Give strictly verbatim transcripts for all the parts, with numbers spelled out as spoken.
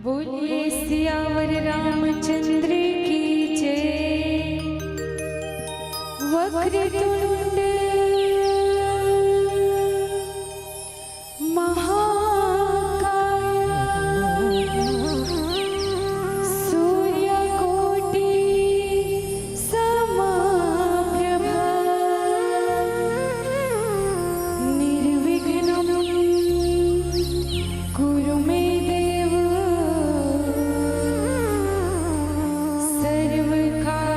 बोलिए सियावर रामचंद्र की जय। वक्रतुंड महाकाय सूर्यकोटि समाप्रभा निर्विघ्नं कुरु मे देव सर्वकार्येषु।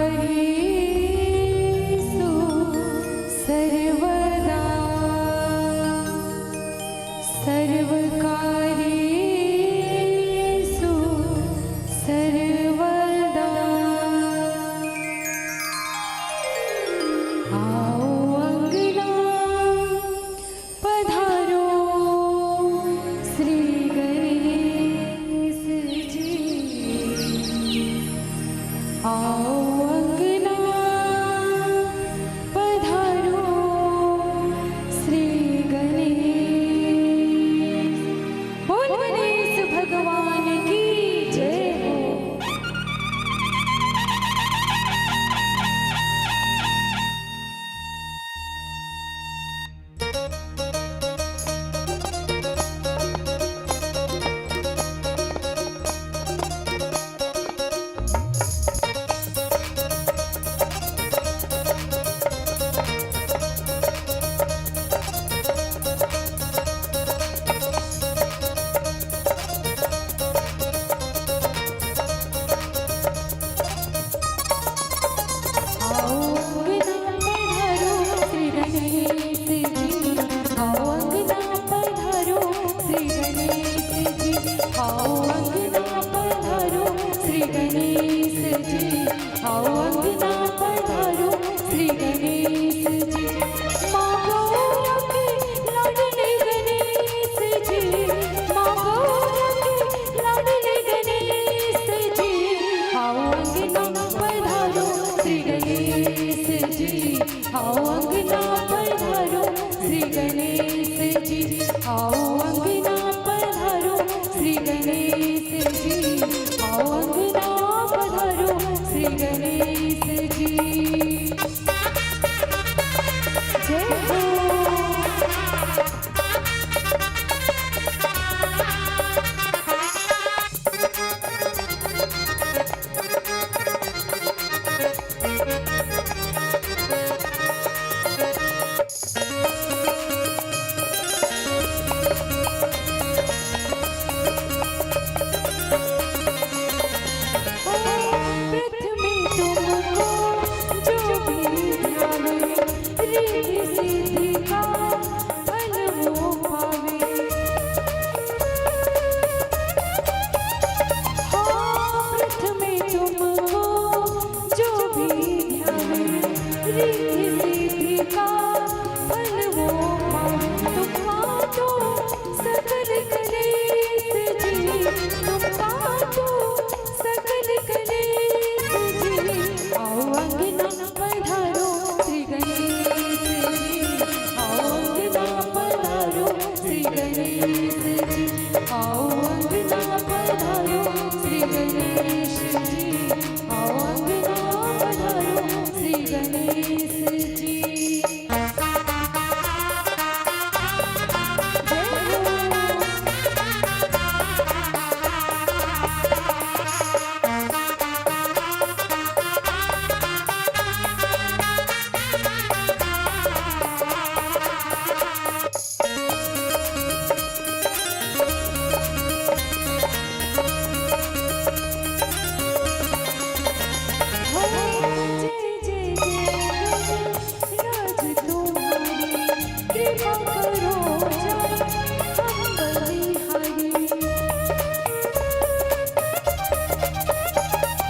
आओ अंगना पधारो श्री गणेश जी, आओ अंगना पधारो श्री गणेश जी, आओ अंगना पधारो श्री गणेश जी। जय हो। प्रथमे तुमको जो भी ध्यावे, रिद्धि सिद्धि का फल वो पावे। हाँ, प्रथमे तुमको जो भी ध्यावे, रिद्धि सिद्धि का फल वो पावे। तुम काटो सकल कलेश जी, तुम काटो सकल कलेश जी। आओ अंगना पधारो श्री गणेश जी, आओ अंगना पधारो श्री गणेश जी, आओ अंगना पधारो श्री गणेश जी, आओ अंगना पधारो श्री गणेश जी। जय हो। जय जय जय गणराज तुम्हारी, कृपा करो जाए हम बलिहारी।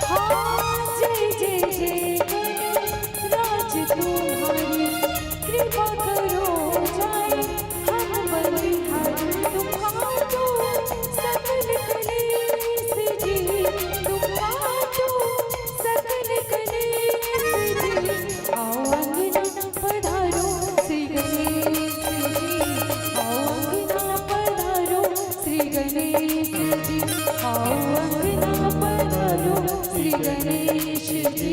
हाँ, जय जय जय गणराज तुम्हारी, कृपा करो जाए हम बलिहारी। तुम काटो सकल कलेश जी, तुम काटो सकल कलेश जी। आओ अंगना पधारो श्री गणेश जी, आओ अंगना पधारो श्री गणेश जी, आओ अंगना पधारो श्री गणेश जी,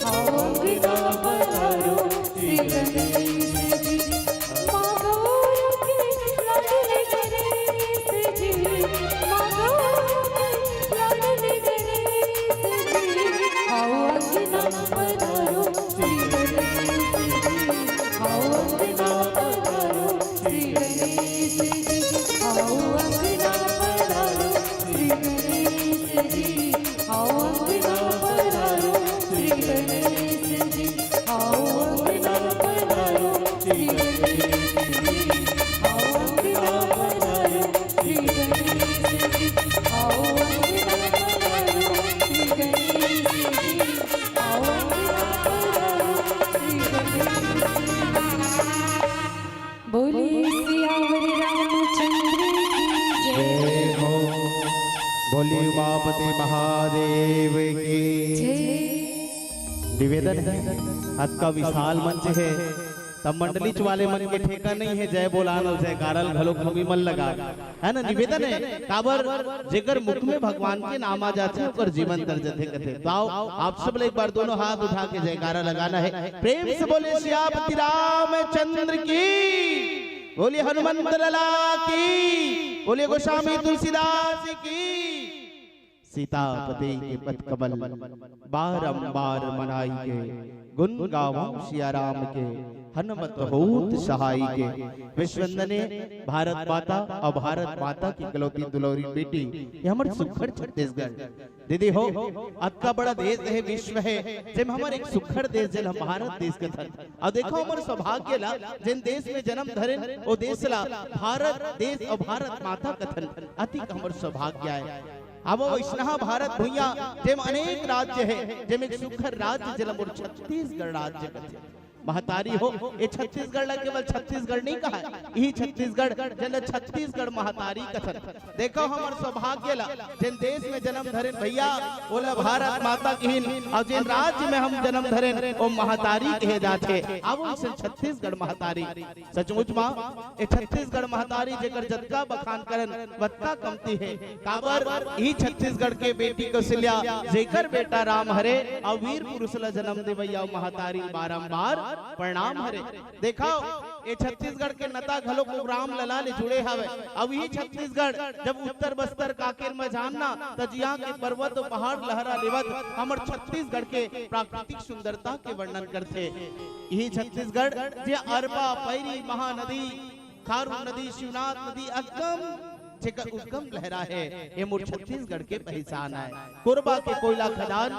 आओ अंगना पधारो श्री गणेश जी। माँ गौर के लाडले गणेश जी, माँ गौर के लाडले गणेश जी, आओ अंगना पधारो श्री गणेश जी, आओ अंगना पधारो श्री गणेश जी, आओ अंगना पधारो श्री गणेश जी, आओ अंगना पधारो श्री गणेश जी, आओ अंगना पधारो श्री गणेश जी, आओ अंगना पधारो श्री गणेश जी, आओ अंगना पधारो श्री गणेश जी, आओ अंगना पधारो श्री गणेश जी। बोलिए सियावर रामचंद्र की जय। जय हो। बोलिए उमापति महादेव की जय। निवेदन है, अतका विशाल मंच है, तब मंडली च वाले मन के ठेका नहीं है, जय बोलान अउ जयकारा ल घलोक नोमी मन लगा, है ना? निवेदन है, काबर जेकर मुख में भगवान के नाम आ जाथे, ओकर जीवन तर जथे कथे। तो आओ, आप सब ले एक बार दोनों हाथ उठा के जयकारा लगाना है। प्रेम से बोले सियापति रामचंद्र की, बोले हनुमंत लाला की, बोले गोस्वामी तुलसीदास की। सीतापति के पद कमल बारंबार मनाई के, गुण गावों सिया राम के, हनुमत होत सहाई के। विश्ववंदने भारत माता अउ भारत माता की इकलौती दुलौरी बेटी, ये हमर सुघर छत्तीसगढ़। दीदी हो, अतका बड़ा देश है, विश्व है, जेम हमर एक सुघर देश, जेन हम भारत देश कथन। अउ देखो हमर सौभाग्य ला, जेन देश में जन्म धरेन, ओ देश ला भारत देश अउ भारत माता कथन। अतिक हमर सौभाग्य आय। अब वो वैष्णहा भारत भुइयां, जेम अनेक राज्य है, जेम एक सुघर राज्य, जेला मोर छत्तीसगढ़ राज्य कथे। महतारी हो, ये छत्तीसगढ़ ला केवल छत्तीसगढ़ नहीं कहा, यही छत्तीसगढ़ जेला छत्तीसगढ़ महतारी कथन। देखो हमर सौभाग्य ला, जेन देश में जन्म धरेन भैया, ओला भारत माता किहिन, और जेन राज्य में हम जन्म धरेन, वो महतारी कहे जाथे। अब उनसे छत्तीसगढ़ महतारी, सचमुच मा, ये छत्तीसगढ़ महतारी जेकर जतका बखान करन, वतका कमती है। काबर, यही छत्तीसगढ़ के बेटी कौशल्या, जेकर बेटा राम हरे, और वीर पुरुष ला जन्म देवैया महतारी बारंबार प्रणाम हरे। देखो, ये छत्तीसगढ़ के नता घलो को राम लला ले जुड़े हवे। अब यही छत्तीसगढ़ जब उत्तर बस्तर कांकेर में जान ना, त जिहाँ के पर्वत और पहाड़ लहरा लेवत हमर छत्तीसगढ़ के प्राकृतिक सुंदरता के वर्णन करथे। यही छत्तीसगढ़ जे अरबा, पैरी, महानदी, खारून नदी, शिवनाथ नदी, अगम जेकर उद्गम लहरा है, ये मोर छत्तीसगढ़ के पहचान आय। कोरबा के कोयला खदान,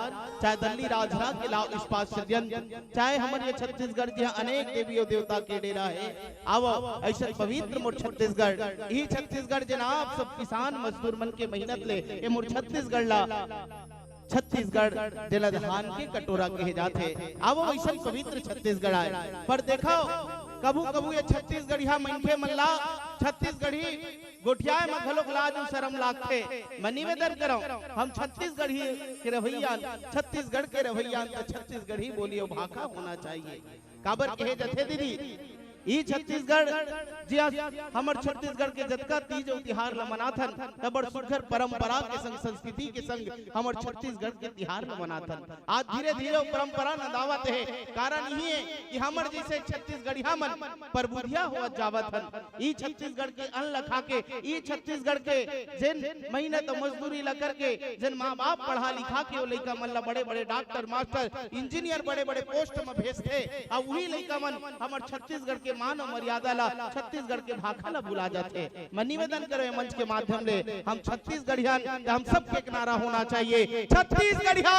चाहे दल्ली राजरा के लाव इस्पात संयंत्र, चाहे हमर ये छत्तीसगढ़ जिहाँ अनेक देवी और देवता के डेरा है। आवो, ऐसे पवित्र मोर छत्तीसगढ़, यही छत्तीसगढ़ जेन आप सब किसान मजदूर मन के मेहनत ले, ये मोर छत्तीसगढ़ ला, छत्तीसगढ़ जेला धान के कटोरा कहे जाथे। आवो, वैसन पवित्र छत्तीसगढ़ आय। पर देखो, कभू कभू ये छत्तीसगढ़िया मनखे मन ला छत्तीसगढ़ी गोठियाए म घलोक लाज अउ शरम लागथे। मैं निवेदन करंव, हम छत्तीसगढ़ी के रहवइया, छत्तीसगढ़ के रहवइया, त छत्तीसगढ़ी बोली अउ भाखा होना चाहिए। काबर कहे जथे दीदी, ई छत्तीसगढ़, जी हाँ, हमर छत्तीसगढ़ के जतका तीज अउ तिहार ल मनाथन, त बड़ सुघर परंपरा के संग, संस्कृति के संग हमर छत्तीसगढ़ के तिहार ल मनाथन। आज धीरे-धीरे वो परंपरा नंदावत हे। कारण इही हे कि हमर जइसे छत्तीसगढ़िया मन परबुधिया होवत जावत हन। ई छत्तीसगढ़ के अन्न ल खा के, ई छत्तीसगढ़ के जेन मेहनत अउ मजदूरी ल करके, जेन माँ-बाप पढ़ा लिखा के वो लइका मन ल बड़े-बड़े डॉक्टर, मास्टर, इंजीनियर, बड़े-बड़े पोस्ट म भेजथे, अउ उही लइका मन हमर छत्तीसगढ़ के मान अउ मर्यादा ल, छत्तीसगढ़ के भाखा ल भुला जाथे। मैं निवेदन करंव ये मंच के माध्यम ले, हम छत्तीसगढ़ियन, हम सबके एक नारा होना चाहिए, छत्तीसगढ़िया।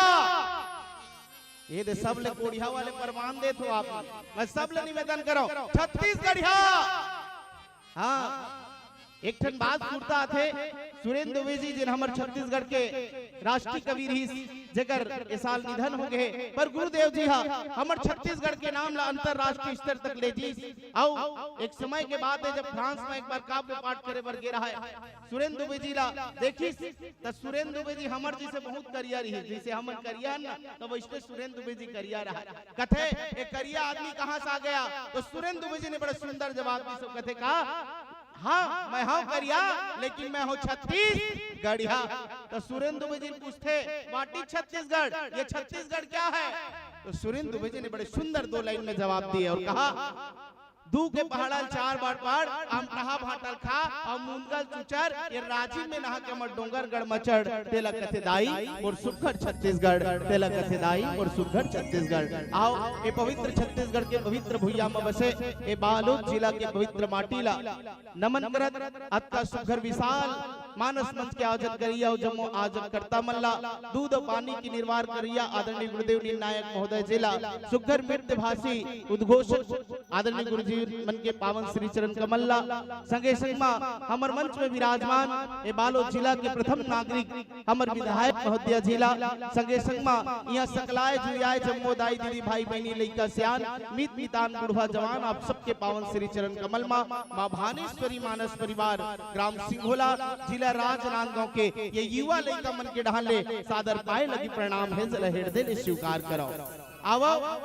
ये दे सब ले कोढ़िया वाले प्रमाण देत हो आप। मैं सब ले निवेदन करंव, छत्तीसगढ़िया। हाँ, एक ठन बात सुरता आथे, सुरेंद्र दुबे जी, जेन हमर छत्तीसगढ़ के राष्ट्रीय कवि रहिस, जेकर ए साल निधन हो गए, पर गुरुदेव जी हा हमर छत्तीसगढ़ के नाम ला अंतर्राष्ट्रीय स्तर तक ले जीस। अउ एक समय के बात हे, जब फ्रांस में एक बार काव्य पाठ करे बर गे रहा हे, सुरेंद्र दुबे जी ला देखिस, त सुरेंद्र दुबे जी हमर जइसे बहुत करिया रहिस, जइसे हमन करिया हन ना, त वइसने सुरेंद्र दुबे जी करिया रहा। कथे, "ये करिया आदमी कहाँ से आ गया?" त सुरेंद्र दुबे जी ने बड़ा सुंदर जवाब दिस, कथे का, "हाँ, मैं हूँ करिया, लेकिन मैं हूँ छत्तीसगढ़िया।" त सुरेंद्र दुबे जी पूछथे, "What is छत्तीसगढ़? ये छत्तीसगढ़ क्या है?" त सुरेंद्र दुबे जी ने बड़े सुंदर दो लाइन में जवाब दिए अउ कहा, "दू के पहाड़ा ल चार बार पढ़, अमटहा भांटा ल खा, अउ मुनगा ल चुचर, ये राजिम में नहा के हमर डोंगरगढ़ म चढ़, तेला कथे दाई मोर सुघर छत्तीसगढ़, तेला कथे दाई मोर सुघर छत्तीसगढ़।" आओ, ये पवित्र छत्तीसगढ़ के पवित्र भुइयां म बसे, ये बालोद जिला के पवित्र माटी ला नमन करत, अतका सुघर विशाल मानस मंच के आयोजन करिया अउ जम्मो आयोजन करता मन ला, दूध अउ पानी के निर्वाह करिया आदरणीय गुरुदेव निर्णायक महोदय जी ला, सुघर मृत्यभाषी उद्घोषक आदरणीय गुरुजी मन के पावन श्री चरण कमल ला, संगे संग मा हमर मंच में विराजमान ए बालोद जिला के प्रथम नागरिक हमर विधायक महोदय जी ला, संगे संग मा इहाँ सकलाय जुरियाय जम्मो दाई दीदी भाई बहिनी लइका सियान मीत मितान बुढ़वा जवान आप सबके पावन श्री चरण कमल मा माँ भानेश्वरी मानस परिवार ग्राम सिंघोला जिला राजनांदगांव के ये युवा लइका मन के डहान ले सादर पाए लगी प्रणाम हे, जला हेरदे ले स्वीकार करव। आवव,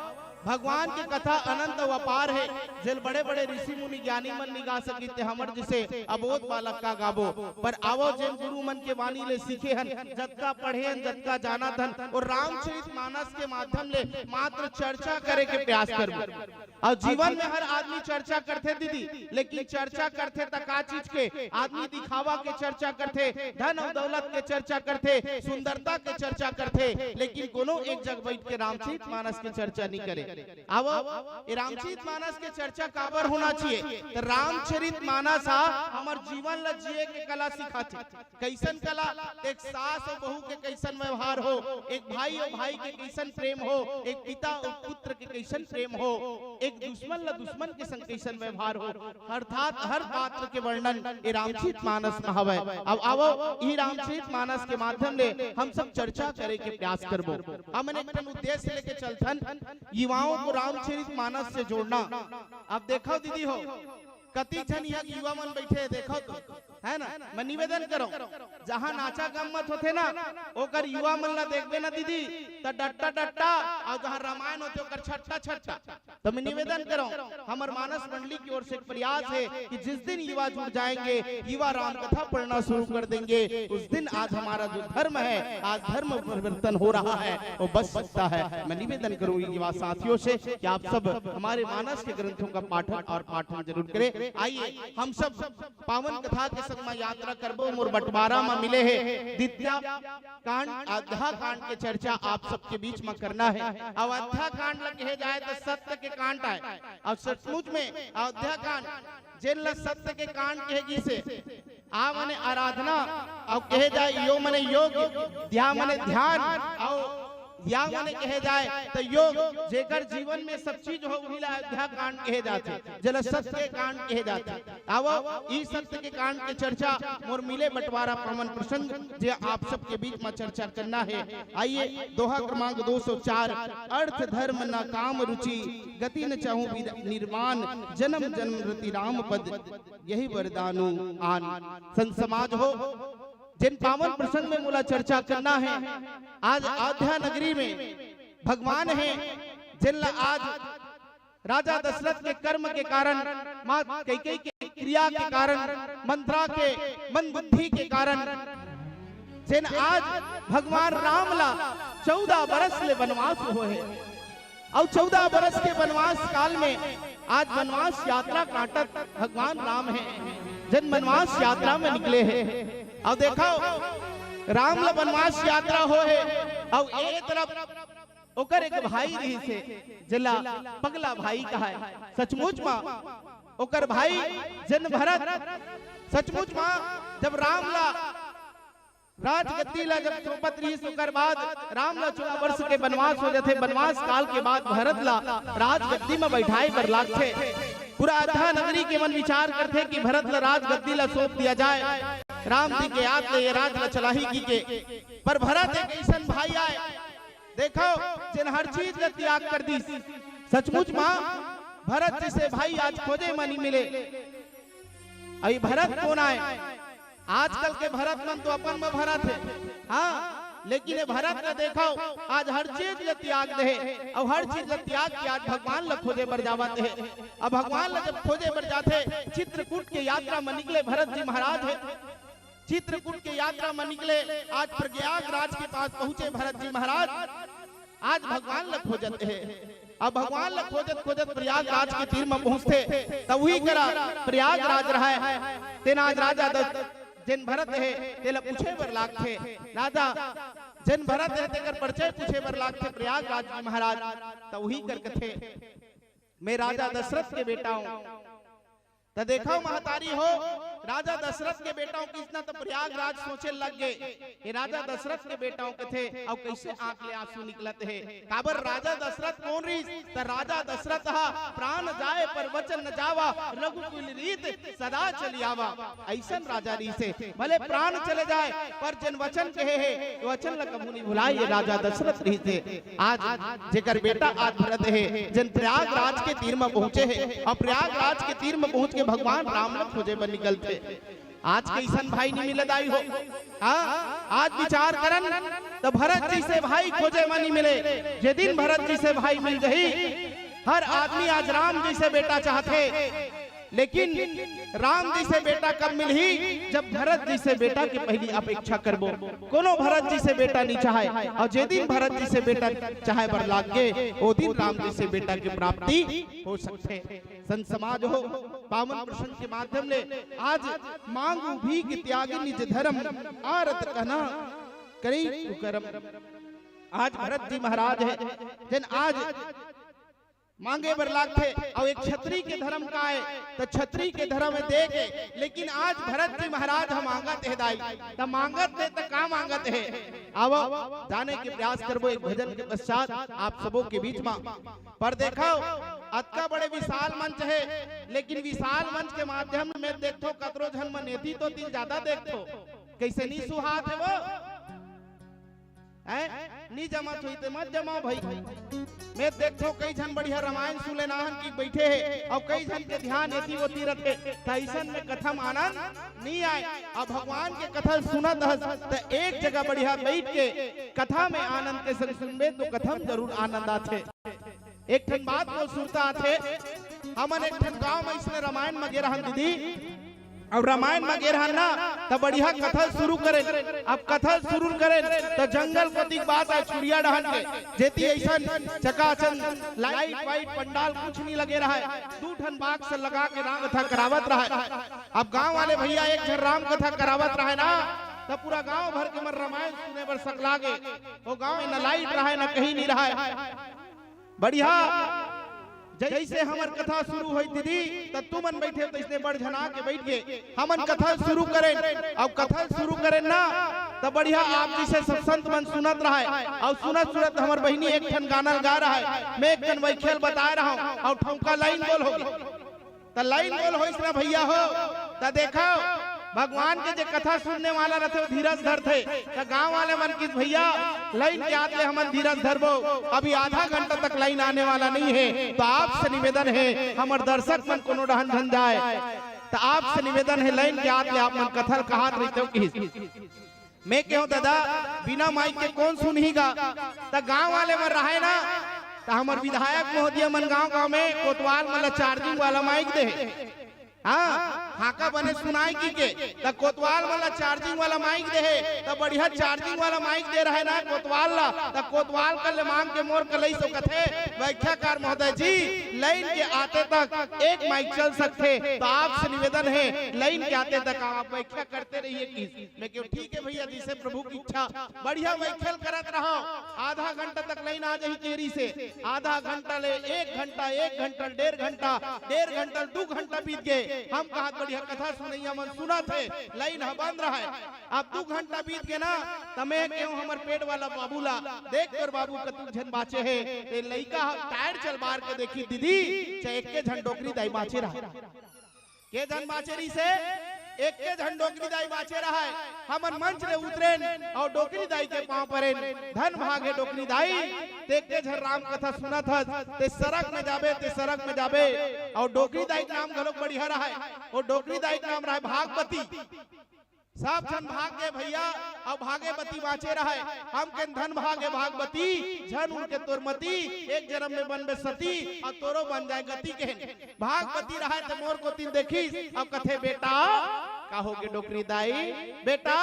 भगवान के कथा अनंत अउ अपार हे, जेल बड़े-बड़े ऋषि मुनि ज्ञानी मन नि गा सकिस ते हमर जइसे अबोध बालक का गाबो। पर आवव, जेन गुरु मन के वाणी ले सीखे हन, जतका पढ़े हन, जतका जानत हन, वो रामचरित मानस के माध्यम ले मात्र चर्चा करे के प्रयास करबो। अउ जीवन में हर आदमी चर्चा करथे दीदी, लेकिन चर्चा करथे त का चीज के? आदमी दिखावा के चर्चा करथे, धन अउ दौलत के चर्चा करथे, सुंदरता के चर्चा करथे, लेकिन कोनो एक जग बइठ के रामचरित मानस के चर्चा नि करे। आवव, ये रामचरित मानस के चर्चा काबर होना चाहिए? त रामचरित मानस हा हमर जीवन ल जिए के कला सिखाथे। कइसन कला? एक सास अउ बहू के कइसन व्यवहार हो, एक भाई अउ भाई के कइसन प्रेम हो, एक पिता अउ पुत्र के कइसन प्रेम हो, एक दुश्मन ल दुश्मन के संग कइसन व्यवहार हो, अर्थात हर पात्र के वर्णन ए रामचरित मानस म हवय। अब आवव, इही रामचरित मानस के माध्यम ले हम सब चर्चा करे के प्रयास करबो। हमन एक ठन उद्देश्य लेके चलथन, युवा युवाओं को रामचरित मानस से जोड़ना। अब देखो दीदी हो, कति झन यहाँ युवा मन बैठे हे, देखो तो, है ना? मैं निवेदन करो, जहाँ नाचा गम्मत होथे ना, ओकर युवा मन ला देखबे ना दीदी, त डट्टा डट्टा, और जहाँ रामायण होथे ओकर छट्टा छट्टा। तो मैं निवेदन करो, हमर मानस मंडली की ओर से एक प्रयास है कि जिस दिन युवा जुड़ जाएंगे, युवा राम कथा पढ़ना शुरू कर देंगे, उस दिन आज हमारा जो धर्म है, आज धर्म परिवर्तन हो रहा है, वो बच सकता है। मैं निवेदन करूंगी युवा साथियों से कि आप सब हमारे मानस के ग्रंथों का पाठन और पाठन जरूर करें। आइए हम सब पावन कथा के संग में यात्रा करबो। मोर बंटवारा में मिले हे द्वितीया कांड, अयोध्या कांड के चर्चा आप सबके बीच में करना है। अयोध्या कांड ल कहे जाए तो सत्य के कांड आए, और सचमुच में अयोध्या कांड जेन ल सत्य के कांड कहे गिसे, आ मने आराधना, और कहे जाए यो मने योग, ध्या मने ध्यान, और या मने कहे जाए तो योग, जेकर जीवन में सब चीज हो, उही ला अयोध्या कांड कहे जाथे, जेला सत्य के कांड कहे जाथे। आवो, ई सत्य के कांड के चर्चा मोर मिले बंटवारा पावन प्रसंग, जे आप सबके बीच में चर्चा करना है। आइए, दोहा क्रमांक दो सौ चार, अर्थ धर्म न काम रुचि, गति न चाहूं विर-, निर्वाण, जन्म जन्म रति राम पद, यही वरदानु आन। संत समाज हो, जिन पावन प्रसंग में मोला चर्चा करना है, आज अयोध्या नगरी में भगवान है, जिन ला आज राजा दशरथ के कर्म के कारण, माँ कैकेयी के क्रिया के कारण, मंथरा के मन बुद्धि के कारण, जेन आज भगवान राम ला चौदह बरस ले वनवास होहे, अउ चौदह बरस के वनवास काल में आज वनवास यात्रा काटत भगवान राम हे, जेन वनवास यात्रा में निकले हे। अउ देखो, राम ला वनवास यात्रा होहे, अउ ए तरफ ओकर एक भाई रहिस हे, जेला पगला भाई कहाय। सचमुच म ओकर भाई जेन भरत, सचमुच म जब राम ला राजगद्दी ला जब सौंपत रहिस, ओकर बाद राम ला चौदह वर्ष के वनवास हो जाथे। वनवास काल के बाद भरत ला राजगद्दी म बैठाए बर लागथे। पूरा अयोध्या नगरी के मन विचार करथे कि भरत ला राजगद्दी ला सौंप दिया जाए, राम जी के याद ले ये राज ला चलाही की के। पर भरत एक अइसन भाई आय, देखो, जेन हर चीज ला त्याग कर दिस। सचमुच म भरत जइसे भाई आज खोजे म नी मिले। अई भरत कोन आय? आजकल के भरत मन तो अपन म भरत हे, हाँ, लेकिन ये भरत ला देखो, आज हर चीज ला त्याग दे हे, अउ हर चीज ला त्याग के आज भगवान ला खोजे बर जावत हे। अब भगवान ला जब खोजे बर जाथे, चित्रकूट के यात्रा म निकले भरत जी महाराज हे। चित्रकूट के यात्रा म निकले, आज प्रयागराज के पास पहुंचे भरत जी महाराज। आज भगवान ला खोजत हे। अब भगवान ला खोजत खोजत प्रयागराज के तीर म पहुंचथे, त उही करा प्रयागराज रहय। तेन आज राजा द-, जेन भरत हे, तेला पूछे बर लागथे, राजा जेन भरत हे, तेकर परिचय पूछे बर लागथे प्रयागराज जी महाराज। त उही कर कथे, "मैं राजा दशरथ के बेटा हूं।" त देखव महतारी हो, राजा दशरथ के बेटा हूं कहिस न त प्रयागराज सोचे लग गे, "ये राजा दशरथ के बेटा हूं," कथे, अउ कइसे आंख ले आंसू निकलत हे। काबर राजा दशरथ कोन रहिस? त राजा दशरथ ह, "प्राण जाए पर वचन न जावा, रघुकुल रीत सदा चली आवा।" अइसन राजा रहिस हे, भले प्राण चले जाए, पर जेन वचन कहे हे, वचन ल कभू नी भुलाए, ये राजा दशरथ रहिस हे। आज जेकर बेटा आज भरत हे, जेन प्रयागराज के तीर म पहुंचे हे, अउ प्रयागराज के तीर म पहुंच के भगवान राम ल खोजे बर निकलथे। आज कइसन भाई नी मिले दाई हो? हाँ, आज विचार करन त भरत जइसे भाई खोजे म नी मिले। जे दिन भरत जइसे भाई मिल जही, हर आदमी आज राम जइसे बेटा चाहथे। लेकिन राम जइसे बेटा कब मिलही? जब भरत जइसे बेटा के पहिली अपेक्षा करबो। कोनो भरत जइसे बेटा नी चाहय, अउ जे दिन भरत जइसे बेटा चाहे बर लाग गे, ओ दिन राम जइसे बेटा के प्राप्ति हो सकथे। संत समाज हो, पावन प्रसंग के माध्यम ले आज मांगू भीख त्यागी निज धरम, आरत कहना करई कुकरम। आज भरत जी महाराज हे, जेन आज मांगे बर लागथे। अउ एक छतरी के धरम का हे, त छतरी के धरम हे दे के, लेकिन आज भरत जी महाराज ह मांगत हे दाई, त मांगत हे त का मांगत हे? आवो, जाने के प्रयास करबो एक भजन के पश्चात आप सबो के बीच म। पर देखव, अतका बड़े विशाल मंच हे, लेकिन विशाल मंच के माध्यम में देखथो, कतरो झन मन एती तो तिल जादा देखथो, कइसे नी सुहात हे वो? हैं? नी जमत होई ते मत जमाओ भाई। मैं देखथों कई झन बढ़िया रामायण सुने नाहन कि बैठे हे, अउ कई झन के ध्यान एती ओती रथे, त अइसन में कथा म आनंद नी आय। अब भगवान के कथा सुनत हस, त एक जगह बढ़िया बैठ के कथा में आनंद के संग सुनबे, तो कथा में जरूर आनंद आथे। एक ठन बात मोर सुरता आथे, हमन एक ठन गांव में इसने रामायण में गे रहन दीदी, अब रामायण में गे रहन ना, त बढ़िया कथा शुरू करेन। अब कथा शुरू करेन, त जंगल कोती के बात आय, छुरिया डहन के, जेती अइसन चकाचंद लाइट वाइट पंडाल कुछ नहीं लगे रहय, दू ठन बाक्स लगा के राम कथा करावत रहय। अब गांव वाले भैया एक झन राम कथा करावत रहय ना, त पूरा गांव भर के मन रामायण सुने बर सकला गे। वो गांव में न लाइट रहय, न कहीं नहीं रहय। बढ़िया। जइसे हमर कथा शुरू होई दीदी, त तुमन बैठे तइसने बड़ झन आके बैठ गे। हमन कथा शुरू करेन, अब कथा शुरू करेन ना, त बढ़िया आप जइसे सब संत मन सुनत रहय, अउ सुनत सुनत हमर बहिनी एक ठन गाना गा रहय, मैं एक ठन वैख्या ल बताय रहंव, अउ ठौका लाइन बोल होगे। त लाइन बोल होइस ना भैया हो, त देखव, भगवान के जे कथा सुनने वाला रथे, वो धीरज धरथे। त गांव वाले मन किस, "भैया, लाइन के आत ले हमन धीरज धरबो, अभी आधा घंटा तक लाइन आने वाला नहीं है, तो आपसे निवेदन है, हमर दर्शक मन कोनो डहन झन जाय, त आपसे निवेदन है, लाइन के आत ले आप मन कथा ल कहात रहितेव," किस। मैं केहेंव, "दादा, बिना माइक के कोन सुनही गा?" त गांव वाले मन रहय ना, त हमर विधायक महोदय मन गांव-गांव में कोतवाल मन ला चार्जिंग वाला माइक दे हे। हाँ, हाका बने सुनाय कहिके, त कोतवाल मन ला चार्जिंग वाला माइक दे हे, त बढ़िया चार्जिंग वाला माइक दे रहय ना कोतवाल ला, त कोतवाल कर ले मांग के मोर कलई सो कथे, "व्याख्याकार महोदय जी, लाइन के आते तक एक माइक चल सकथे, त आपसे निवेदन हे, लाइन के आते तक आप व्याख्या करते रहिए," किस। मैं केहेंव, "ठीक है भैया, जइसे प्रभु की इच्छा।" बढ़िया वैख्या ल करत रहंव, आधा घंटा तक लाइन आ जाही केरी से, आधा घंटा ले एक घंटा, एक घंटा डेढ़ घंटा, डेढ़ घंटा दू घंटा बीत गे। हम कहत बढ़िया कथा सुनइया मन सुनत हे, लाइन ह बंद रहय। अब दू घंटा बीत गे ना, त मैं केहेंव हमर पेट वाला बाबू ला, "देख तोर बाबू कतुक झन बांचे हे।" ते लइका ह टायर चल बार के देखिस दीदी, चाहे एक्के झन डोकरी दाई बांचे रहय। के झन बांचे रहिसे? एक्के झन डोकरी दाई बांचे रहय। हमन मंच ले उतरेन अउ डोकरी दाई के पांव परेन, "धन भाग हे डोकरी दाई, ते एक्के झन राम कथा सुनत हस, ते सरग में जाबे, ते सरग में जाबे।" अउ डोकरी दाई के नाम घलोक बढ़िया रहय। ओ डोकरी दाई के नाम रहय भागवती। सब झन भाग गे भैया, अउ भागे बती बांचे रहय। हम केहेन, "धन भाग हे भागवती, झन उड़के तोर मती, एक जनम में बनबे सती, अउ तोरो बन जाय गति," केहेन। भागवती रहय त मोर कोतिन देखिस, अउ कथे, "बेटा, का होगे डोकरी दाई? बेटा,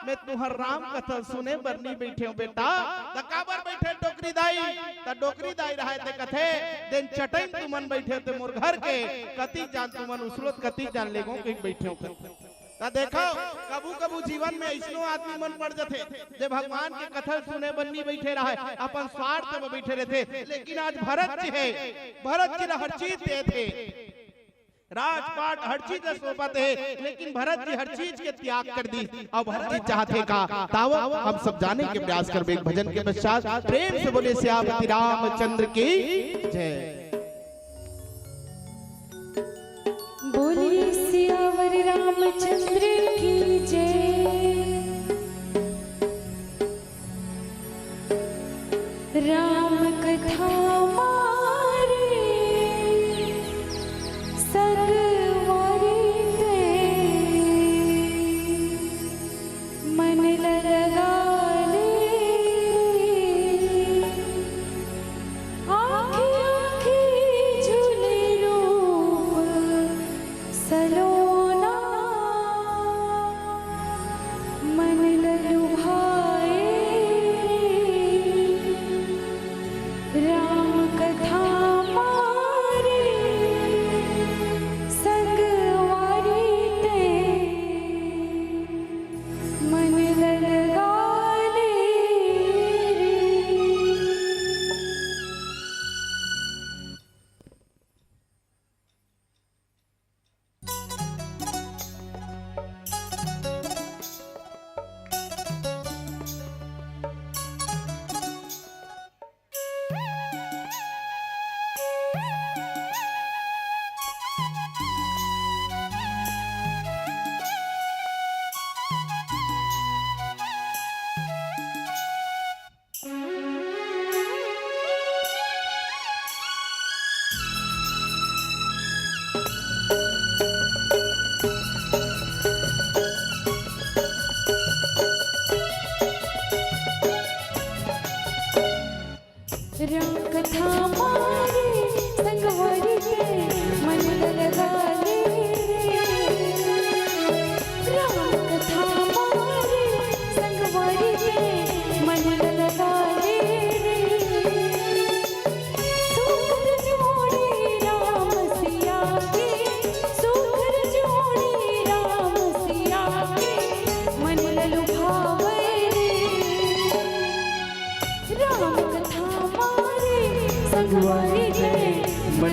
मैं तुंहर राम कथा सुने बर नी बइठेंव बेटा।" त काबर बइठे डोकरी दाई? त डोकरी दाई रहय ते कथे, "जेन चटई म तुमन बइठे ते मोर घर के, कतिक जान तुमन उसलोत, कतिक जान लेगों कहिके बइठेंव," कथे। त देखव, कभू-कभू जीवन में अइसनो आदमी मन पड़ जथे, जे भगवान के कथा सुने बर नी बइठे रहय, अपन स्वार्थ में बइठे रहिथे। लेकिन आज भरत जी हे, भरत जी ला हर चीज देथे, राजपाट हर चीज ला सौंपत हे, लेकिन भरत जी हर चीज के त्याग कर दिस। अब हर चीज चाहथे का? त आवव हम सब जाने के प्रयास करबे एक भजन के पश्चात। प्रेम से बोलिए सियापति रामचंद्र की जय। बोलिए सियावर रामचंद्र की जय। राम कथा मारे सग मारे ते मन लगा ले रे। आँखी आँखी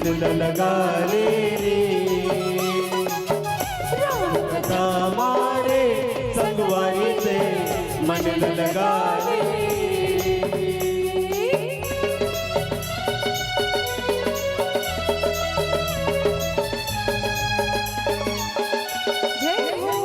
लगा ले रे। राम कथा मारे संगवारी ते मन लगा ले रे। जय हो।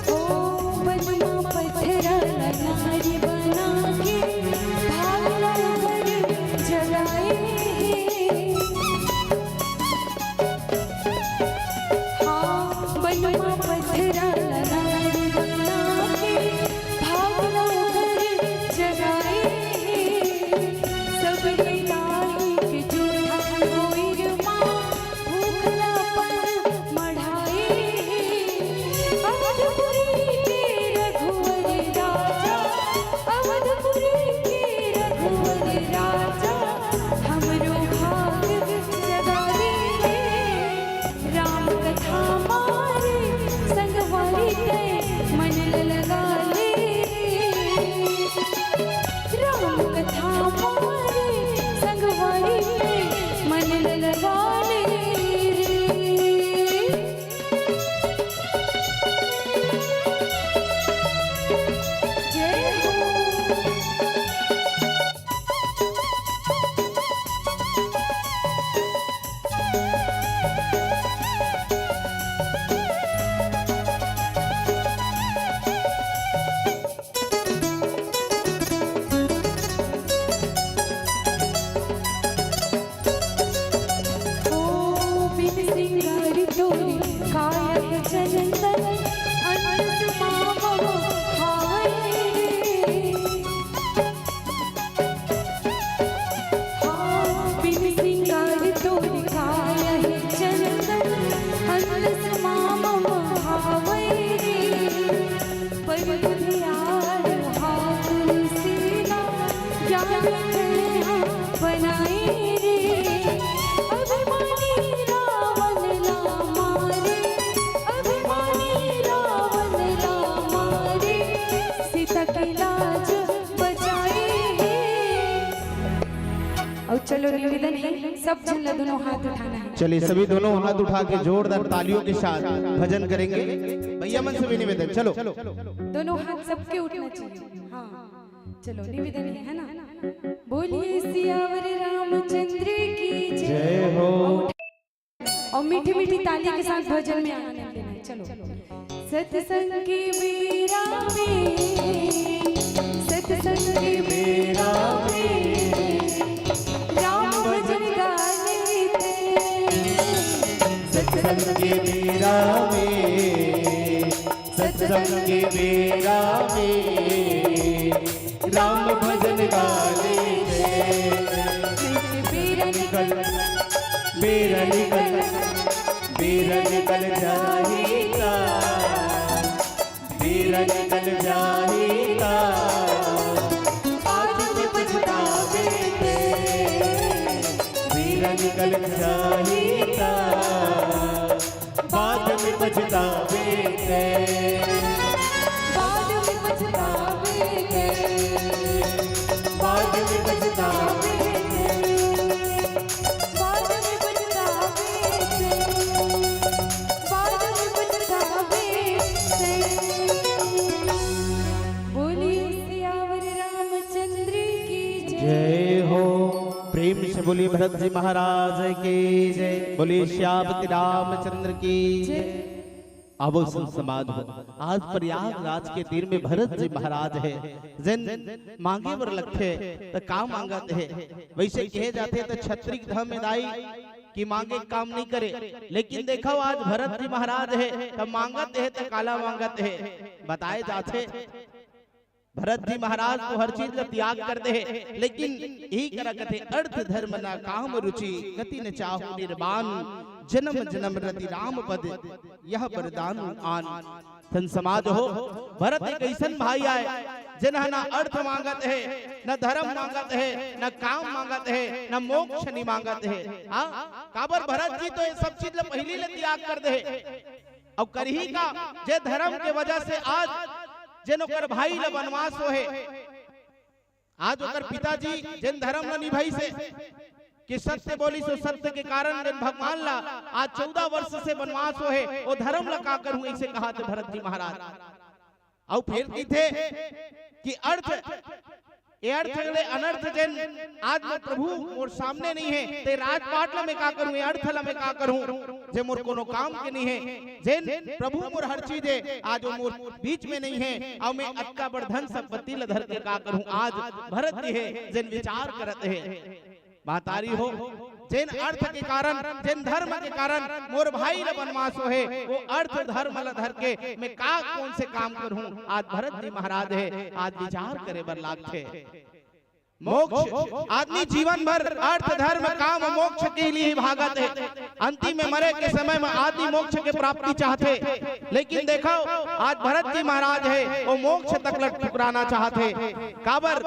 ओ बनमा पथरा ला नारी बना के, भागला घर जगाए हे। हाँ, बनमा पथरा ला नारी बना के, भागला घर जगाए हे। सबने दाई के जूठा होइर माँ, भूखला पन मढ़ाए हे। अवधपुरी के रघुवर राजा, अवधपुरी के रघुवर राजा, हमरो भाग जगा दे रे। राम कथा मारे संगवारी ते मन लगा ले। राम कथा मारे संगवारी ते मन लगा ले रे। जय हो। ओ बिन सिंगार तोरी काया चंदन, अंत मामव हावै रे। हाँ, बिन सिंगार तोरी काया चंदन, अंत मामव हावै रे। पर बुधियार हा तुलसी ना, ज्ञान कहा बनाए रे। अभिमानी रावण ला मारे, अभिमानी रावण ला मारे, सीता के लाज बचाए रे। अउ चलो, निवेदन हे, सब झन ला दोनों हाथ उठाना हे। चलिए, सभी दोनों हाथ उठा के जोरदार तालियों के साथ भजन करेंगे। भैया मन से भी निवेदन, चलो। दोनों हाथ सबके उठना चाहिए। हाँ, चलो, निवेदन हे, है ना? बोलिए सियावर रामचंद्र की जय। जय हो। अउ मीठी मीठी ताली के साथ भजन में आनंद लेना हे। चलो। सत्संग के बेरा में, सत्संग के बेरा में, राम भजन गा लेते। सत्संग के बेरा में, सत्संग के बेरा में, राम भजन गा लेते। बेरा निकल, बेरा निकल, बेरा निकल जाही ता, बेरा निकल जाही ता, बाद में पछतावे ते। बेरा निकल जाही ता, बाद में पछतावे ते। बाद में पछतावे ते। बाद में पछतावे ते। बाद में पछतावे ते। बाद में पछतावे ते। बोलिए सियावर रामचंद्र की जय। जय हो। प्रेम से बोलिए भरत जी महाराज की जय, बोलिए सियापति रामचंद्र की जय। अब संत समाज हो, आज प्रयागराज के तीर में भरत जी महाराज हे, जेन मांगे बर लगथे त का मांगत हे? वैसे कहे जाथे त छत्री के धम में दाई कि मांगे काम नहीं करे, लेकिन देखो आज भरत जी महाराज हे त मांगत हे त काला मांगत हे, बताए जाथे। भरत जी महाराज तो हर चीज ला त्याग कर दे हे, लेकिन यही करा कथे, अर्थ धर्म ना काम रुचि, गति न चाहु निर्वाण, जन्म जन्म रति राम पद, यह वरदान आन। संत समाज हो, भरत एक ऐसन भाई आय, जेन ह ना अर्थ मांगत हे, न धर्म मांगत हे, न काम मांगत हे, न मोक्ष नि मांगत हे। हाँ, काबर भरत जी तो ये सब चीज ल पहिली ले त्याग कर दे हे। अउ करही का, जे धर्म के वजह से आज जेन ओकर भाई ल बनवास होहे, आज ओकर पिताजी जेन धर्म ल निभाइस हे कि सत्य बोलिस, ओ सत्य के कारण जेन भगवान ल आज चौदह वर्ष से बनवास होहे, ओ धर्म ल का करहूं, अइसे कहाथे भरत जी महाराज। अउ फेर कहिथे कि अर्थ, ये अर्थ ले अनर्थ जेन आज मोर प्रभु मोर सामने नइ हे, ते राजपाट ल मैं का करहूं, ये अर्थ ल मैं का करहूं, जे मोर कोनो काम के नइ हे। जेन प्रभु मोर हर चीज हे, आज वो मोर बीच में नइ हे, अउ मैं अतका बड़ धन संपत्ति ल धर के का करहूं। आज भरत जी हे जेन विचार करत हे। महतारी हो, जेन अर्थ के कारण, जेन धर्म के कारण मोर भाई ल बनवास होहे, वो अर्थ धर्म ल धर के मैं का कोन से काम करहूं। आज भरत जी महाराज हे, आज विचार करे बर लागथे। मोक्ष, आदमी जीवन भर अर्थ, धर्म, काम, मोक्ष के लिए ही भागत हे। अंतिम में मरे के समय में आदमी मोक्ष के प्राप्ति चाहथे, लेकिन देखव, आज भरत जी महाराज हे, वो मोक्ष तक ल ठुकराना चाहथे। काबर?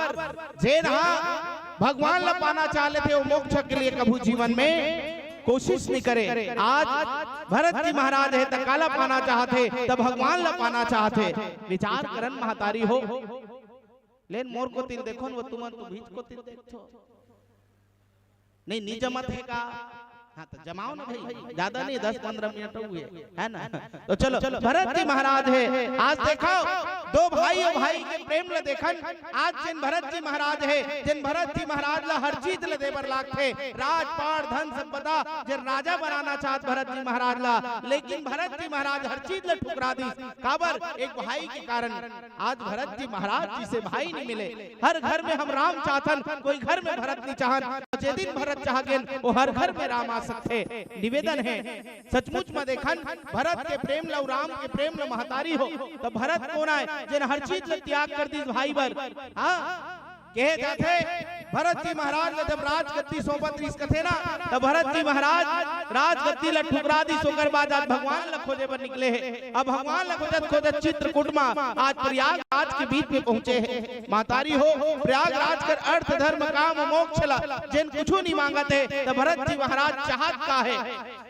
जेन हा भगवान ल पाना चाह लेथे, वो मोक्ष के लिए कभू जीवन में कोशिश नइ करे। आज भरत जी महाराज हे, त काला पाना चाहथे, त भगवान ल पाना चाहथे। विचार करन महतारी हो। लेन मोर कोति ल देखो न, वो तुमन तो बीच कोति ल देखो। नहीं, नइ जमत हे का? हाँ, त जमाव ना भाई, ज्यादा नहीं, दस पंद्रह मिनट हुए, है ना? तो चलो, भरत जी महाराज हे, आज देखव, दो भाई, ओ भाई के प्रेम ल देखन। आज जेन भरत जी महाराज हे, जेन भरत जी महाराज ल हर चीज ल दे बर लागथे, राजपाट, धन संपदा, जेन राजा बनाना चाहत भरत जी महाराज ल, लेकिन भरत जी महाराज हर चीज ल ठुकरा दिस। काबर? एक भाई के कारण। आज भरत जी महाराज जी से भाई नइ मिले। हर घर में हम राम चाहथन, कोई घर में भरत नइ चाहन। जे दिन भरत चाह गेन, वो हर घर में राम आ सकथे। निवेदन हे, सचमुच म देखन, भरत के प्रेम ल, राम के प्रेम ल महतारी हो, त भरत कोन आय, जेन हर चीज ल त्याग कर दिस भाई बर? हाँ, कहे जाथे, भरत जी महाराज ल जब राजगद्दी सौंपत रिहिस कथे ना, त भरत जी महाराज राजगद्दी ल ठुकरा दिस, ओकर बाद आज भगवान ल खोजे बर निकले हे। अब भगवान ल खोजत खोजत चित्रकूट म आज प्रयागराज के बीच में पहुंचे हे। महतारी हो, प्रयागराज कर अर्थ, धर्म, काम, मोक्ष ल जेन कुछु नइ मांगत हे, त भरत जी महाराज चाहत का हे?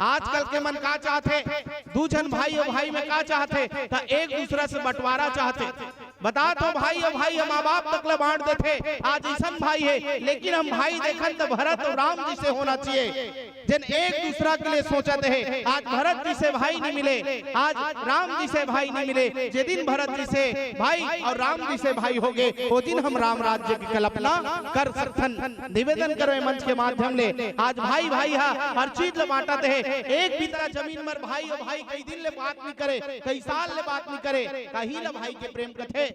आजकल के मन का चाहथे? दू झन भाई ओ भाई में का चाहथे? त एक दूसरा से बंटवारा चाहथे। बतात हों भाई ओ भाई ह माँ बाप तक ल बांट देथे, आज अइसन भाई हे, लेकिन हम भाई देखन त भरत अउ राम जइसे होना चाहिए, जेन एक दूसरा के लिए सोचत हे। आज भरत जी से भाई नइ मिले, आज राम जी से भाई नइ मिले। जे दिन भरत जी से भाई अउ राम जी से भाई होगे, ओ दिन हम राम राज्य के कल्पना कर सकथन। निवेदन करो ए मंच के माध्यम ले, आज भाई भाई ह हर चीज ल बांटत हे, एक बित्ता जमीन म भाई अउ भाई कई दिन ले बात नइ करे, कई साल ले बात नइ करे, त इही ल भाई के प्रेम कथे।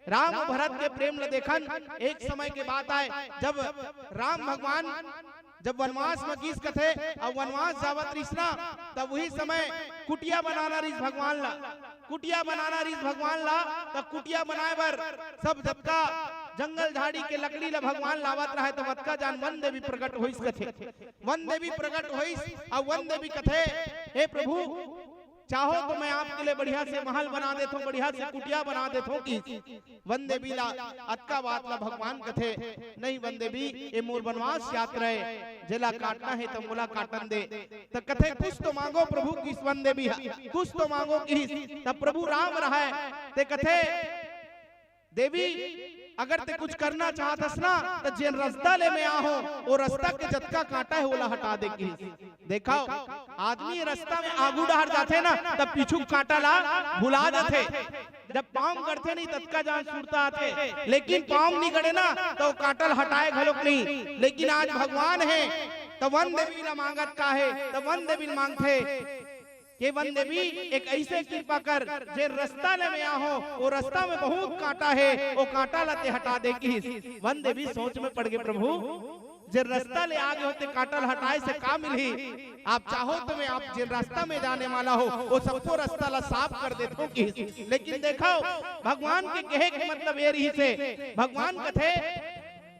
राम अउ भरत के प्रेम ल देखन, एक समय के बात आय, जब राम भगवान जब वनवास म गिस कथे, अउ वनवास जावत रिहिस ना, तब उही समय कुटिया बनाना रिहिस भगवान ला। कुटिया बनाना रिहिस भगवान ला, त कुटिया बनाए बर सब जतका जंगल झाड़ी के लकड़ी ला भगवान लावत रहय, त वतका जान वन देवी प्रकट होइस कथे। वन देवी प्रकट होइस, अउ वन देवी कथे, "हे प्रभु, चाहो तो मैं आपके लिए बढ़िया से महल बना देथों, बढ़िया से कुटिया बना देथों," कि वन देवी ला अतका बात ला भगवान कथे, "नहीं वन देवी, ये मोर वनवास यात्रा हे, जेला काटना हे त मोला काटन दे।" त कथे, "कुछ तो मांगो प्रभु," किहिस वन देवी हा, "कुछ तो मांगो," किहिस। तब प्रभु राम रहय, ते कथे, "देवी, अगर ते कुछ करना चाहत हस ना, त जेन रस्ता ले मैं आहों, ओ रस्ता के जतका कांटा हे, ओला हटा दे," किहिस। देखव, आदमी रस्ता में आगू डहर जाथे ना, तब पीछू कांटा ला भुला जाथे। जब पांव गड़थे नहीं, ततका जान सुरता आथे, लेकिन पांव नहीं गड़े ना, त ओ कांटा ल हटाए घलोक नहीं। लेकिन आज भगवान हे, त वन देवी ला मांगत का हे, त वन देवी ल मांगथे के वन देवी, एक अइसे कृपा कर, जे रस्ता ले मैं आहों, ओ रस्ता में बहुत कांटा हे, ओ कांटा ला ते हटा दे, किहिस। वन देवी सोच में पड़ गे, "प्रभु, जे रस्ता ले आगे हों ते कांटा ल हटाए से का मिलही? आप चाहो तो मैं आप जे रस्ता में जाने वाला हो, वो सबको रस्ता ला साफ कर देथों," किहिस। लेकिन देखव, भगवान के कहे के मतलब ये रिहिस हे, भगवान कथे,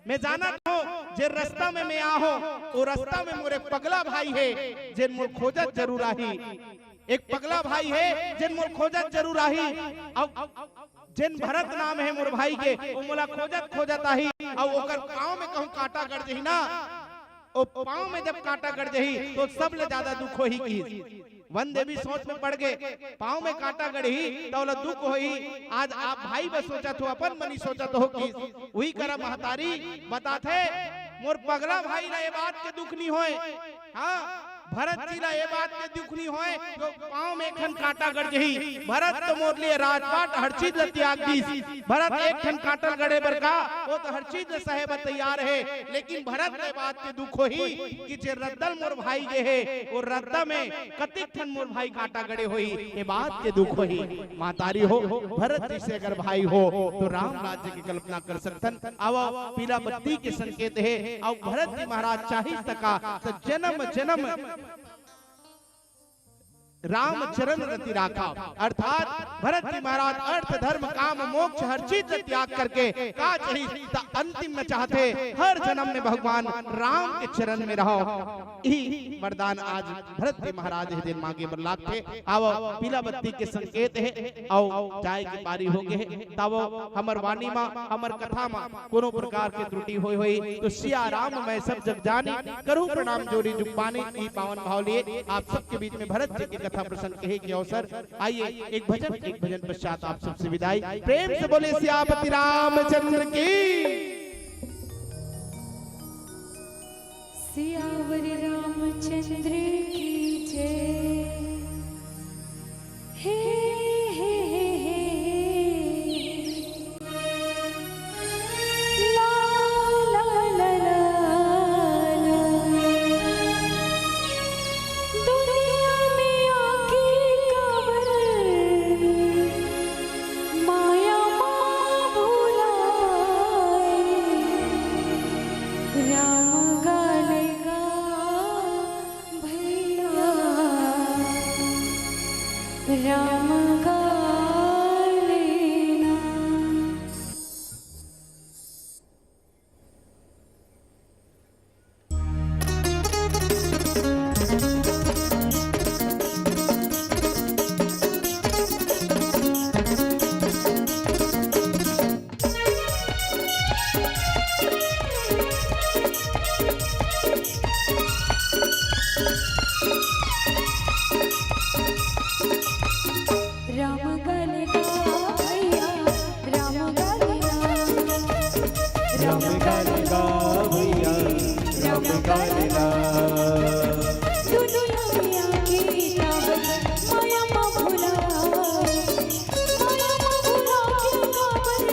"मैं जानत हों, जे रस्ता में मैं आहों, वो रस्ता में मोर एक पगला भाई हे, जेन मोर खोजत जरूर आही।" एक पगला भाई हे, जेन मोर खोजत जरूर आही। अउ जेन भरत नाम हे मोर भाई के, वो मोला खोजत खोजत आही। अउ ओकर पाँव में कहूँ कांटा गड़ जही ना, ओ पाँव में जब कांटा गड़ जही, तो सबले ज्यादा दुख होही किहिस। वन देवी सोच में पड़ गे, पाँव में कांटा गड़ही, त ओला दुख होही। आज आप भाई बर सोचत हो, अपन मनी सोचत हो किहिस। उही करा महतारी बताथे, मोर पगला भाई ला ये बात के दुख नी होय। हाँ, भरत जी ला ये बात के दुख नी होय, जो पाँव में एक ठन कांटा गड़ जही। भरत तो मोर लिए राजपाट हर चीज ला त्याग दीस। भरत एक ठन कांटा गड़े बर का, वो तो हर चीज ला सहे बर तैयार हे, लेकिन भरत ला ये बात के दुख होही कि जे रद्दा ल मोर भाई गे हे, वो रद्दा में कतिक ठन मोर भाई कांटा गड़े होही, ये बात के दुख होही। महतारी हो, भरत जी से अगर भाई हो, तो राम राज्य की कल्पना कर सकथन। अउ पीला बत्ती के संकेत हे। अउ भरत जी महाराज चाहिस त का, त जन्म जन्म राम चरण रति राखा, अर्थात भरत जी महाराज अर्थ धर्म काम मोक्ष हर चीज ला त्याग करके का चाहिस, त अंतिम में चाहथे हर जन्म में भगवान राम के चरण में रहो। यही वरदान आज भरत जी महाराज हे दिन मांगे बर लागथे। अउ पीला बत्ती के संकेत हे, अउ जाए के पारी हो गे हे। तब हमर वाणी मा, हमर कथा मा कोनो प्रकार के त्रुटि होय होही, तो सिया राम मैं सब जग जानी, करूँ प्रणाम जोरी जुग पानी। ई पावन भाव लिए आप सबके बीच में भरत जी के कथा प्रसंग कहे के अवसर। आइए, एक भजन, एक भजन पश्चात आप सबसे विदाई। प्रेम से बोले सियापति रामचंद्र की। सियावर रामचंद्र की जय। हे, हे, हे, हे। ला, ला, ला, ला, ला। दुनिया में आके काबर माया मा भुलाए। राम गाले गा भैया, राम गाले ना। राम गाले गा भैया, राम गाले गा। राम गाले गा भैया, राम गाले गा। दुनिया में आके काबर माया मा भुला, माया मा भुला के काबर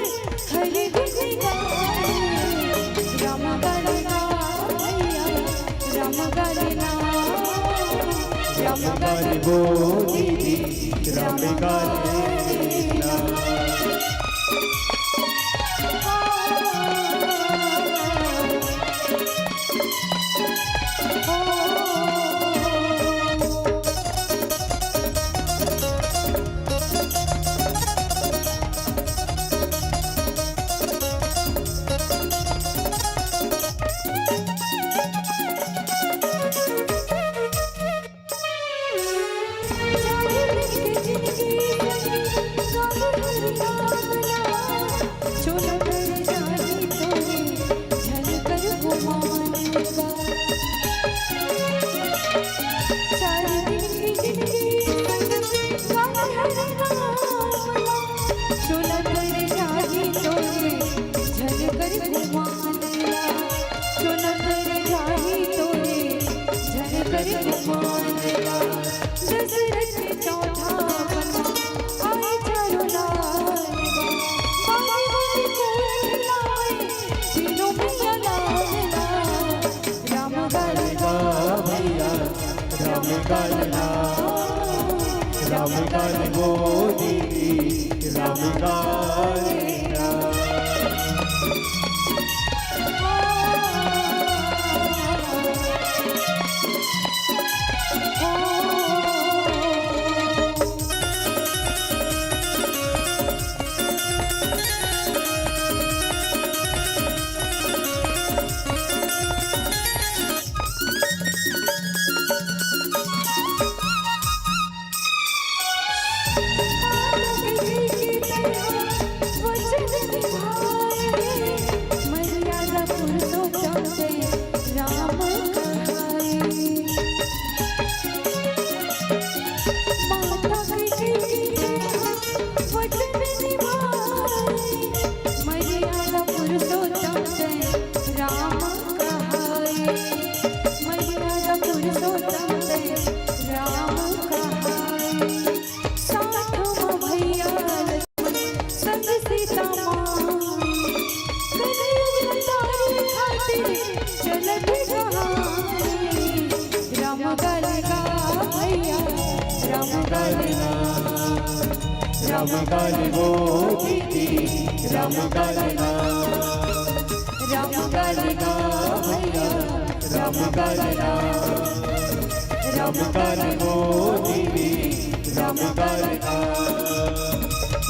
हरि गुण गाए। राम गाले गा भैया, राम गाले ना। राम गाले वो दीदी, राम गाले ना। राम गाले गा भैया, राम गाले ना। राम गाले वो दीदी, राम गाले ना। गाले गा भैया, राम गाले गा। राम गाले गो दीदी, राम गाले गा। राम गाले गा भैया, राम गाले गा। राम गाले गो दीदी, राम गाले गा।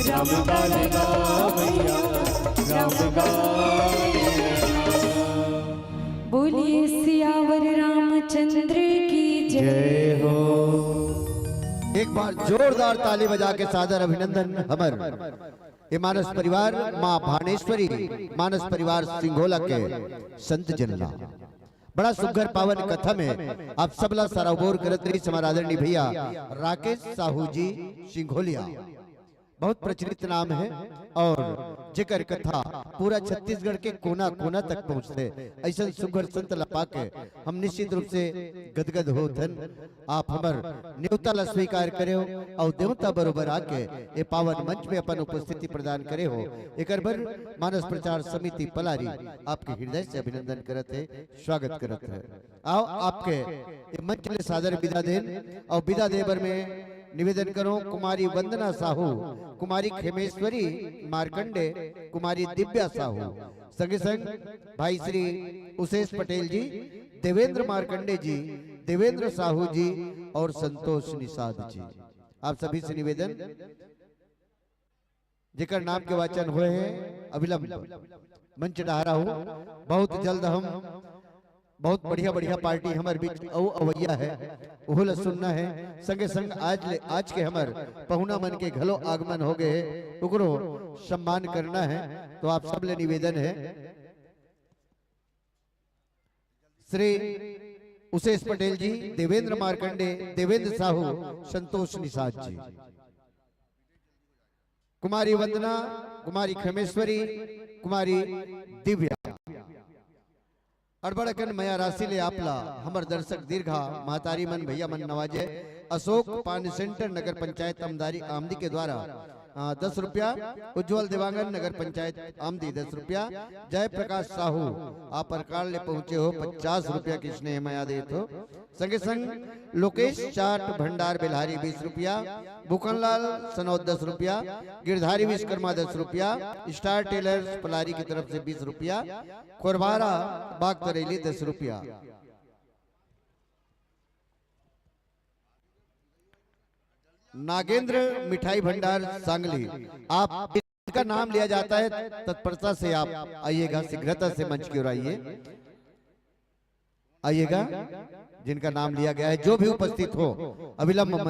राम गाले गा भैया, राम गाले गा। बोलिए सियावर रामचंद्र की जय। जय हो। एक बार जोरदार ताली बजा के सादर अभिनंदन हमर ये मानस परिवार माँ भानेश्वरी, मानस परिवार सिंघोला के संत जन ला। बड़ा सुघर पावन कथा में आप सबला सराबोर करत रहिस हमर आदरणीय भैया राकेश साहू जी सिंघोलिया। बहुत प्रचलित नाम है और जेकर कथा पूरा छत्तीसगढ़ के कोना कोना तक पहुँचथे। अइसन सुघर संत ला पाके हम निश्चित रूप से गदगद होथन। आप हमर नेवता ला स्वीकार करे हो और देवता बरोबर आके ये पावन मंच में अपन उपस्थिति प्रदान करे हो। एकर बर मानस प्रचार समिति पलारी आपके हृदय से अभिनंदन करत है, स्वागत करत है। आओ आपके ये मंच ले सादर विदा देन और विदा दे बर में निवेदन करो कुमारी वंदना साहू, कुमारी खेमेश्वरी मार्कंडे, कुमारी दिव्या साहू, संगे संग भाई श्री उसेश पटेल जी, देवेंद्र मार्कंडे जी, देवेंद्र साहू जी और संतोष निषाद जी। आप सभी से निवेदन, जेकर नाम के वाचन होए हे अविलंब मंच डहार आहू। बहुत जल्द हम बहुत बढ़िया बढ़िया पार्टी हमर बीच अउ अवैया है, ओहू ला सुनना है। संगे संग आज ले, आज के हमर पहुना मन के घलो आगमन हो गए है, ओकरो सम्मान करना है। तो आप सब ले निवेदन है, श्री उसेश पटेल जी, देवेंद्र मार्कंडे, देवेंद्र साहू, संतोष निषाद जी, कुमारी वंदना, कुमारी खेमेश्वरी, कुमारी दिव्या। अड़बड़ अकन मया राशि ले आपला हमर दर्शक दीर्घा महतारी मन, भैया मन नवाजे अशोक पान सेंटर, नगर पंचायत अमदारी आमदी के द्वारा, अ, दस रुपया, उज्जवल देवांगन, नगर पंचायत आमदी, दस रुपया, जय प्रकाश साहू, आप परकार ले पहुंचे हो, पचास रुपया के स्नेह मया देत हो। संगे संग लोकेश चाट भंडार बेल्हारी, बीस रुपया, बुकनलाल सनौत, दस रुपया, गिरधारी विश्वकर्मा, दस रुपया, स्टार टेलर्स पलारी की तरफ से बीस रुपया, खोरबारा बाग तरेली, दस रुपया। नागेंद्र मिठाई भंडार सांगली, आप, जिनका नाम लिया जाता है, तत्परता से आप आइएगा, शीघ्रता से मंच की ओर आइए, आइएगा। जिनका नाम लिया गया है, जो भी उपस्थित हो, अविलंब मंच